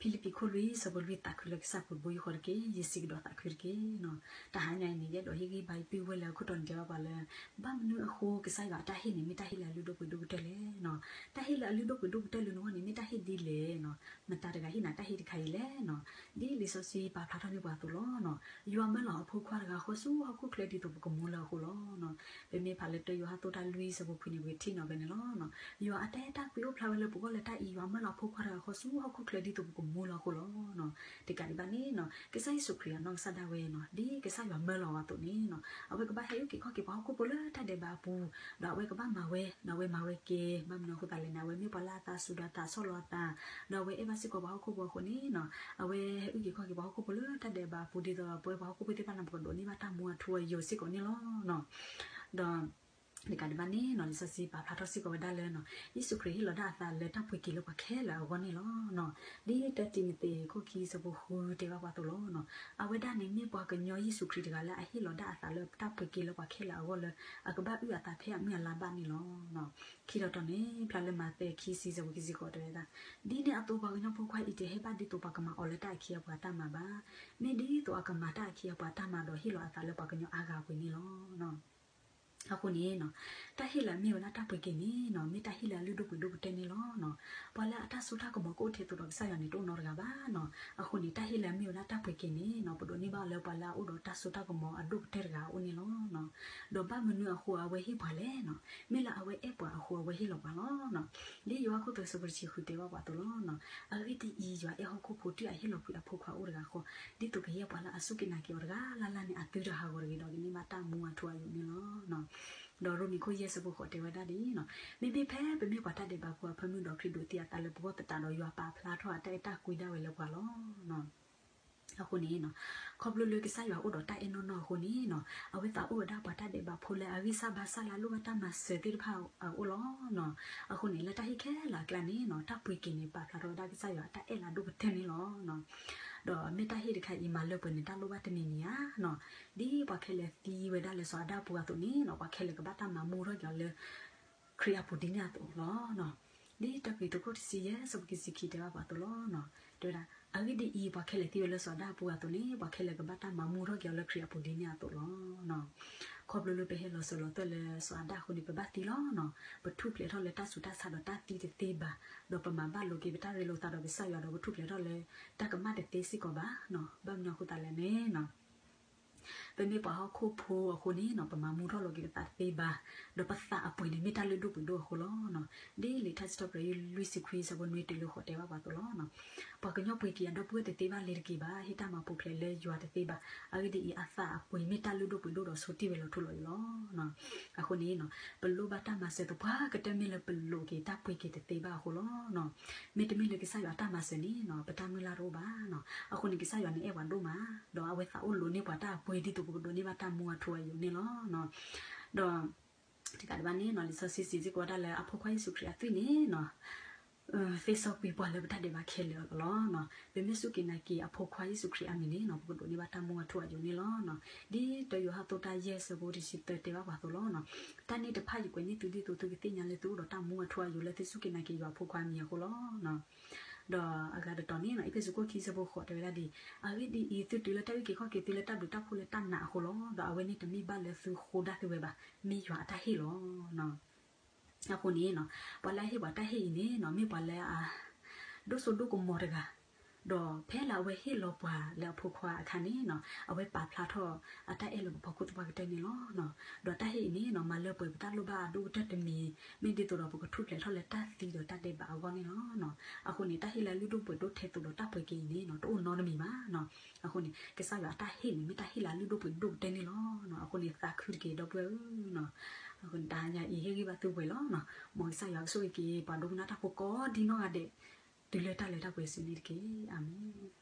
ဖံလံးပံၤခိၣ်လွံၢ် ဆၢဖိလွံၢ် သးခုလၢကစၢ်ပူၤတဘိယူၢ်ဃီတက့ၢ်. ယစံးကဒီးသးခုတက့ၢ်နီၤ. တဟါညါအံၤန့ၣ် ယအဲၣ်ဒိးဟ့ၣ်ဂံၢ်ဘါသုဝဲလၢအခိၣ်တီန့ၣ် တဲဘၣ်ပှၤလၢ ဘၣ်မနုၤအဃိ ကစၢ်ယွၤအတၢ်ဟ့ၣ်န့ၣ် မ့ၢ်တၢ်ဟ့ၣ်လၢအလုၢ်ဒိၣ်ပှ့ၤဒိၣ်ကတၢၢ်လဲၣ်နီၤ. တၢ်ဟ့ၣ်လၢအလုၢ်ဒိၣ်ပှ့ၤဒိၣ်ကတၢၢ်လၢနဂီၢ်န့ၣ် မ့ၢ်တၢ်ဟ့ၣ်ဒ်လဲၣ်နီၤ. မတၤတဂၤဟ့ၣ်နၤတၢ်ဟ့ၣ်တခါအံၤလဲၣ်နီၤ. ဒ်လံာ်စီဆှံပာ်ဖျါထီၣ်န့ၢ်ပှၤအသိးလီၤနီၤ. ယွၤမၢလီၤအဖိခွါတဂၤဃီဆူဟီၣ်ခိၣ်ချၢဒ်သိးပကမူလၢအဃိလီၤနီၤ. ပမ့ၢ်ဖးလၢတၢယိၤဟၣ်အသီတၢ်လွံၢ်ဆၢဖိခွံန့ၣ် ပကထံၣ်နီၤဖဲန့ၣ်လီၤ. ယွၤအတၢ်အဲၣ်တၢ်ကွံအိၣ်ဖျါဝဲလၢပဂီၢ်လၢတၢ်အံၤ ယွၤမၢလီၤအဖိခွါတဂၤဃီဆူဟီၣ်ခိၣ်ချၢဒ်သိးပကမူလၢအဃိလီၤနီၤ. တကးဒံးဘၣ်န့ၣ်နီၤ ကစၢ်ယ့ၣ်ၡူးခရံာ်အနီၢ်ကစၢ်ဒၣ်ဝဲနီၤ ဒ်ကစၢ်ယွၤမၢလီၤအီၤအသိးန့ၣ်နီၤ အဝဲကဘၣ်ဟဲအုၣ်က့ၤခီၣ်က့ၤပှၤဟီၣ်ခိၣ်ဖိလၢတၢ်ဒဲးဘးအပူၤ, ဒီးအဝဲကဘၣ်မၤဝဲ, ဒီးအဝဲမၤဝဲကဲ, ဘၣ်မနုၤအဃိသတးလဲၣ်န့ၣ် အဝဲမ့ၢ်ပှၤလၢအသးစူၤဒီးအသးဆီၣ်လီၤအသး, ဒီးအဝဲအဲၣ်ဘၣ်စ့ၢ်ကီးပှၤဟီၣ်ခိၣ်ဖိအဃိန့ၣ်နီၤ အဝဲဟဲအုၣ်က့ၤခီၣ်က့ၤပှၤဟီၣ်ခိၣ်ဖိလၢတၢ်ဒဲးဘးအပူၤ ဒ်သိးဒီးပဝဲပှၤဟီၣ်ခိၣ်ဖိသ့ၣ်တဖၣ်န့ၣ် ပကဒိးန့ၢ်ဘၣ်တၢ်မူအထူအယိာ်စ့ၢ်ကီးန့ၣ်လီၤနီၤ. ဒီး တကးဒံးဘၣ်န့ၣ်နီၤ လံာ်စီဆှံပာ်ဖျါထီၣ်စ့ၢ်ကီးဝဲဒၣ်လၢနီၤ ယ့ၣ်ၡူးခရံာ်ဟ့ၣ်လီၤဒၣ်အသးလၢတၢ်ပှ့ၤက့ၤလၢပှၤခဲလၢာ်အဂီၢ်န့ၣ်လီၤနီၤ. ဒ်တၢတံၤမသ့းခိၣ်ခံဆၢဖိဃုတဲဘၣ်ပှၤအသိးလီၤနီၤ. အဝဲဒၣ်န့ၣ်မ့ၢ်ပှၤကညီယ့ၣ်ၡူးခရံာ်တဂၤလၢအဟ့ၣ်လီၤဒၣ်အသးလၢတၢ်ပှ့ၤက့ၤလၢပှၤခဲလၢာ်အဂီၢ်လၢ အကဘၣ်အုၣ်အသးဖဲအမုၢ်အလါဘၣ်န့ၣ်လီၤ. ခံတီၤတီၤန့ၣ် ဖျါလၢမးသဲခံဆံဆၢဖိခံဆံဃိးတဲဝဲဒၣ်, ဒ်န့ၣ်အသိးပှၤကညီဖိခွါအံၤတဟဲဘၣ်ဒ်သိးပှၤကမၤအီၤလၢတၢ်အခံအပှၤတၢ်မၤဘၣ်. မ့ၢ်ဒ်သိးအကမၤတၢ်အခံအပှၤတၢ်မၤဒီးဟ့ၣ်လီၤအသးလၢပှၤကညီအါဂၤအပှ့ၤန့ၣ်လီၤ. အဃိန့ၣ်နီၤ တၢ်ဟ့ၣ်လၢအမ့ၢ်ဝဲဒၣ်တၢ်ပှ့ၤက့ၤန့ၣ်နီၤ မ့ၢ်တၢ်ဟ့ၣ်လၢအလုၢ်ဒိၣ်ပှ့ၤဒိၣ်ကတၢၢ်န့ၣ်လီၤနီၤ. ပှၤလၢအတၢ်စိတၢ်ကမီၤကအိၣ်ထဲသိးဒီးကစၢ်ယွၤန့ၣ် တအိၣ်နီတဂၤဘၣ်နီၤ. အဃိန့ၣ် တၢ်ဟ့ၣ်လၢအမ့ၢ်ဝဲဒၣ်တၢ်ပှ့ၤက့ၤန့ၣ်နီၤ ပဒိးန့ၢ်ဘၣ်လၢပှၤလၢအအိၣ်ဒီးတၢ်စိတၢ်ကမီၤအဒိၣ်ကတၢၢ်တဂၤအအိၣ်န့ၣ်လီၤနီၤ. ဒီးဘၣ်မနုၤအဃိအဝဲဟ့ၣ်ပှၤလဲၣ်နီၤ. မ့ၢ်လၢအဝဲအဲၣ်ပှၤအဃိအဝဲဟ့ၣ်လီၤပှၤလီၤနီၤ. ဒ်ယိၤဟၣ်ခိၣ်သၢဆၢဖိတဆံဃုတဲဘၣ်ပှၤအသိးလီၤနီၤ. အဂ့ၢ်ဒ်အံၤ, ယွၤအဲၣ်ဟီၣ်ခိၣ်ဖိတုၤအဟ့ၣ်လီၤကွံာ်အဖိခွါအိၣ်တဂၤဃီ, ဒ်သိးကယဲၢ်ပှၤလၢအစူၢ်က့ၤနာ်က့ၤအီၤတဂၤလၢ်လၢ်န့ၣ် အသုတဟးဂီၤတဂ့ၤဒီးကန့ၢ်ဘၣ်တၢ်မူအထူအယိာ်န့ၣ်လီၤ. ဒီးရိမ့ၤခိၣ်ယဲၢ်ဆၢဖိဃိးတဲဝဲဒၣ်ဒ်အံၤနီၤ, မ့မ့ၢ်ဖဲပမ့ၢ်ပှၤတၢ်ဒဲးဘးဖိအဖၢမုၢ်ဒီးခရံာ်ဒိးသံအသးလၢပဂီၢ်သတးဒီး ယွၤပာ်ဖျါထီၣ်အတၢ်အဲၣ်တၢ်ကွံဒၣ်ဝဲလၢပှၤလီၤ. အဃိန့ၣ်နီၤ, ခီဖျိလၢကစၢ်ယွၤအိၣ်ဒီးတၢ်အဲၣ်နီၢ်နီၢ်အဃိန့ၣ်နီၤ, အဝဲသးအိၣ်ဝဲဒၣ်ပှၤတၢ်ဒဲးဘးဖိလၢအဂံၢ်စၢ်ဘါစၢ်လၢအလိၣ်ဘၣ်တၢ်မၤစၢၤသ့ၣ်တဖၣ်အအိၣ်လီၤနီၤ. အဃိန့ၣ် လၢတၢ်ဟ့ၣ်ခဲလၢာ်အကျါန့ၣ်နီၤ, တၢ်ပှ့ၤက့ၤန့ၣ် ပာ်ဖျါထီၣ်ဝဲဒၣ်ကစၢ်ယွၤအတၢ်အဲၣ်လၢအဒိၣ်ကတၢၢ်န့ၣ်လီၤ. ဒီးမ့ၢ်တၢ်ဟ့ၣ်တခါအံၤမၤလၢပှဲၤန့ၣ် တၢ်လိၣ်ဘၣ်တမံၤမံၤဧါနီၤ, ဒ်ပှၤခဲလၢာ်သံဝဲဒၣ်လၢစီၤအၤဒၣ်အပူၤအသိးန့ၣ်နီၤ, ပှၤခဲလၢာ်ကဘၣ်တၢ်မၤမူထီၣ်က့ၤအီၤလၢ ခရံာ်အပူၤဒ်န့ၣ်အသိးလီၤ. ဒ်တၢ်ကရံၣ်သူးခိၣ်တဆံယဲၢ်ဆၢဖိခံဆံခံတဲဘၣ်ပှၤအသိးလီၤ. တဲဝဲဒၣ်, အဂ့ၢ်ဒ်အံၤ, ပှၤခဲလၢာ်သံဝဲလၢစီၤအၤဒၣ်အပူၤအသိးန့ၣ်, ပှၤခဲလၢာ်ကဘၣ်တၢ်မၤမူထီၣ်က့ၤအီၤလၢခရံာ်အပူၤဒ်န့ၣ်အသိးလီၤ. ခီဖျိလၢပဟဲလီၤစၢၤလီၤသွဲၣ်လၢစီၤအၤဒၣ်အဃိန့ၣ် ပဘၣ်သံလီၤနီၤ. ပထူၣ်ဖျဲးထီၣ်လၢတၢ်ဆူးတၢ်ဆါဒီးတၢ်သံတသ့ဘၣ်, ဒီးပမၤဘၣ်လိာ်က့ၤပတၢ်ရ့လိာ်သးဒီးကစၢ်ယွၤဒီးပထူၣ်ဖျဲးထီၣ်လၢတၢ်ကမၣ်တသ့စ့ၢ်ကီးဘၣ်နီၤ. ဘၣ်မနုၤအဃိသတးလဲၣ်န့ၣ်နီၤ ပမ့ၢ်ပှၤဟီၣ်ခိၣ်ဖိအဃိန့ၣ်နီၤ, ပမၤမူထီၣ်လိာ်က့ၤပသးတသ့ဘၣ်, ဒီးပသးအပှ့ၤန့ၣ် မ့ၢ်တၢ်လုၢ်ဒိၣ်ပှ့ၤဒိၣ်အဃိလီၤ. ဒ်လံာ်ထါစံးထီၣ်ပတြၢၤလွံၢ်ဆံခွံဆၢဖိနွံတုၤလၢဃိးတဲဘၣ်ပှၤအသိးလီၤ. ပှၤကညီပှ့ၤက့ၤအဒီပုၢ်ဝဲၢ်တသ့ဘၣ်လၢၤတက့ၢ်ဘၣ်, ဟ့ၣ်တၢ်မၤပူၤဖျဲးလၢယွၤတသ့ဘၣ်. အဂ့ၢ်ဒ်အံၤ, အသးအပှ့ၤမ့ၢ်တၢ်လုၢ်ဒိၣ်ပှ့ၤဒိၣ်ဒီးဆိးတံၢ်ဝဲလီၤထူလီၤယိာ်လီၤ. အဃိန့ၣ်နီၤ, ပလိၣ်ဘၣ်တၢ်မၤစၢၤသပှၢ်ကတၢၢ်မ့ၢ်လၢပလိးက့ၤတၢ်ပှ့ၤက့ၤတသ့ဘၣ်အဃိလီၤ. မ့တမ့ၢ်လၢကစၢ်ယွၤအတၢ်မၤစၢၤန့ၣ်နီၤ, ပတၢ်မုၢ်လၢ်တအိၣ်ဘၣ်နီၤ. အဃိန့ၣ် ကစၢ်ယွၤန့ၣ်အဲၣ်ပှၤဒိၣ်မး, ဒီးအဝဲသးအိၣ်လိးန့ၢ်ပှၤတၢ်အပှ့ၤဒ်သိးပကဒိးန့ၢ်ဘၣ်တၢ်မူအထူအယိာ်န့ၣ်လီၤ. ဒီး တကးဒံးဘၣ်န့ၣ်နီၤ, လံာ်စီဆှံစံးစ့ၢ်ကီးဝဲဒၣ်လၢအဖိခွါယ့ၣ်ၡူးခရံာ်အသွံၣ်န့ၣ်နီၤ, သ့စီကွံာ်ပှၤလၢပတၢ်ဒဲးဘးခဲလၢာ်လီၤ. ပမ့ၢ်စူၢ်က့ၤနာ်က့ၤအဖိခွါယ့ၣ်ၡူးခရံာ်အမံၤန့ၣ်နီၤ, ပကဒိးန့ၢ်ဘၣ်တၢ်မူအထူအယိာ်န့ၣ်လီၤ. ဒ်တၢယိၤဟၣ်အသီတၢ်ယဲၢ်ဆၢဖိတဆံသၢတဲဘၣ်ပှၤအသိးလီၤ. တၢ်န့ၣ်တဖၣ်ယကွဲးန့ၢ်သုဒ်သိးသုကသ့ၣ်ညါလၢသုအိၣ်ဒီးတၢ်မူအထူအယိာ်လၢသုစူၢ်က့ၤနာ်က့ၤယွၤအဖိခွါအမံၤအဃိလီၤ. ဒီးအဂၤတတီၤန့ၣ်နီၤ, အ့းဖ့းစူးခိၣ်ခံဆၢဖိဃိးတဲဝဲဒၣ်ဒ်အံၤ, အဂ့ၢ်ဒ်အံၤ, သုတုၤလၢတၢ်အုၣ်က့ၤခီၣ်က့ၤသုလၢတၢ်ဘျုးတၢ်ဖှိၣ်လၢတၢ်နာ်အဃိလီၤ. ဒီးအဝဲန့ၣ်တမ့ၢ်ဘၣ်လၢသုဃိဒၣ်သုဝဲဘၣ်, မ့ၢ်ယွၤအတၢ်ဟ့ၣ်လီၤ. အဃိန့ၣ်နီၤ, ပှၤလၢအဟ့ၣ်ပှၤတၢ်ဟ့ၣ်အံၤန့ၣ်နီၤ, မ့ၢ်ပှၤလၢအဒိၣ်စိဒိၣ်ကမီၤတဂၤ, ဒီးဖဲလၢအဝဲဟ့ၣ်လီၤပှၤလၢအဖိခွါအခါန့ၣ်နီၤ, အဝဲပာ်ဖျါထီၣ်အတၢ်အဲၣ်လၢပဖီခိၣ်သပှၢ်ကတၢၢ်န့ၣ်လီၤ. ဒီးတၢ်ဟ့ၣ်အံၤန့ၣ်နီၤ, မၤလၢပှဲၤပတၢ်လိၣ်ဘၣ်အဒိၣ်ကတၢၢ်တမံၤ, မ့ၢ်ဒ်သိးဒီးပကထူၣ်ဖျဲးထီၣ်လၢတၢ်သံဒီးတၢ်ဒဲးဘးအဂီၢ်န့ၣ်လီၤ. အဃိန့ၣ် တၢ်ဟ့ၣ်လၢအလုၢ်ဒိၣ်ပှ့ၤဒိၣ်ထဲသိးဒီးတၢ်ပှ့ၤက့ၤအံၤန့ၣ်နီၤ, တအိၣ်နီတမံၤဘၣ်နီၤ. အဃိန့ၣ် ကစၢ်ယွၤအတၢ်ဟ့ၣ်န့ၣ် မ့ၢ်တၢ်ဟ့ၣ်လၢအလုၢ်ဒိၣ်ပှ့ၤဒိၣ်ကတၢၢ်န့ၣ်လီၤ. အဃိန့ၣ် သးခုတက့ၢ် ဒီပုၢ်ဝဲၢ်ဧၢနီၤ. အဃိန့ၣ် တဟါညါအံၤ ဟ့ၣ်ဂံၢ်ဘါသုဝဲလီၤနီၤ. မ်ကစၢ်ယွၤကဆိၣ်ဂ့ၤက့ၤ ပှၤဒိကနၣ်တၢ်ဖိကိးဒံနီၢ်ဂၤဒဲး တုၤလၢတၢ်လၢတၢ်ပှဲၤစုန့ၣ်တက့ၢ်. အၤမ့ၣ်.